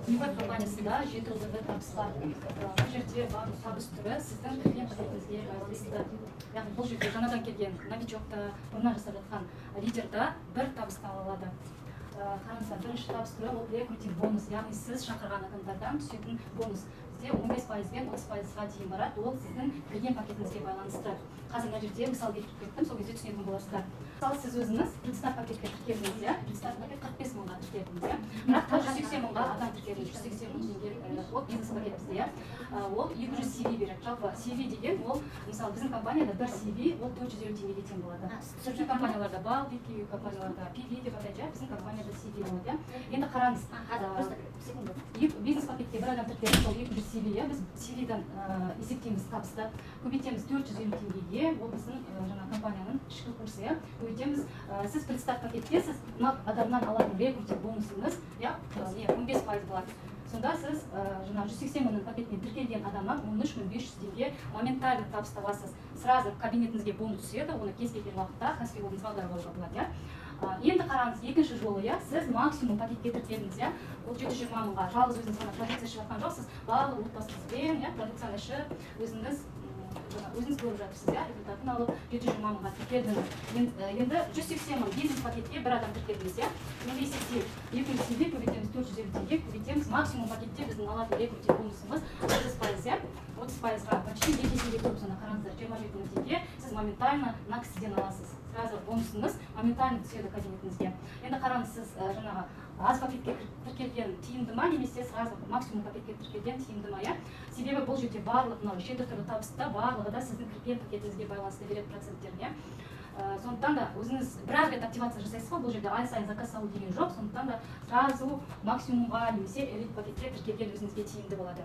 New компаниясында жеті түрлі табыс бар. Бұл жерде барлық табыс түрі сіздің кірген пакетіңізге байланысты. Яғни бұл жерде жаңадан келген новичок та, бұрыннан жасап жатқан лидер да бір табысты ала алады. Қараңыздар, бірінші табыс түрі — ол рекрутинг бонус, яғни сіз шақырған адамдардан түсетін бонус. Бізде 15 пайызбен 30 пайызға дейін барады, ол сіздің кірген пакетіңізге байланысты. Қазір мына жерде мысал келтіріп кеттім, сол кезде түсінетін боласыздар. Мысалы, сіз өзіңіз Предстарт пакетке тіркелдіңіз, иә? Предстарт пакет 45 мыңға тіркелдіңіз, иә? Бірақ та 180 мыңға адам тіркелдіңіз, 180 мың теңге. Ол бизнес пакет бізде, иә. Ол 200 CV береді. Жалпы CV деген ол, мысалы, біздің компанияда бір CV ол 450 теңгеге тең болады. Кей компанияларда балл дейді, кей компанияларда PV деп атайды, иә. Біздің компанияда CV болады, иә. Енді қараңыз, Қазір, просто секунду. Бизнес пакетке бір адам тіркелді, сол 200 CV, иә. Біз CV-дан есептейміз табысты, көбейтеміз 450 теңгеге, ол біздің жаңағы компанияның ішкі курсы, иә. Көбейтеміз. Сіз Предстарт пакетте сіз мына адамнан алатын рекрутинг бонусыңыз, иә, не 15% болады. Сонда сіз жаңағы 180 мыңның пакетіне тіркелген адамнан 13 500 теңге моментально табыс табасыз. Сразу кабинетіңізге бонус түседі, оны кез келген уақытта Каспи Голдыңызға аударып алуға болады, иә. Енді қараңыз, екінші жолы, иә, сіз максимум пакетке тіркелдіңіз, иә. Ол 720 мыңға. Жалғыз өзіңіз ғана продукция ішіп жатқан жоқсыз, барлық отбасыңызбен, иә, продукцияны ішіп, өзіңіз жаңа өзіңіз көріп жатырсыз, иә, результатын алып, 720 мыңға тіркелдіңіз. Енді 180 мың бизнес пакетке бір адам тіркелдіңіз, иә. Енді есептейік: 200 теңге көбейтеміз 450 теңге, көбейтеміз максимум пакетте біздің алатын рекрутинг бонусымыз 30%, иә. 30%-ға почти екі есеге көп. Сонда қараңыздар, 27 мың теңге сіз моментально мына кісіден аласыз. Сразу бонусыңыз моментально түседі кабинетіңізге. Енді қараңыз, сіз жаңағы аз пакетке тіркелген тиімді ма немесе сразу максимум пакетке тіркелген тиімді ма, иә? Себебі бұл жерде барлық мынау жеті түрлі табыста барлығы да сіздің кірген пакетіңізге байланысты береді проценттерін, иә. Сондықтан да өзіңіз бір ақ рет активация жасайсыз ғой, бұл жерде ай сайын заказ салу деген жоқ. Сондықтан да сразу максимумға немесе элит пакетке тіркелген өзіңізге тиімді болады.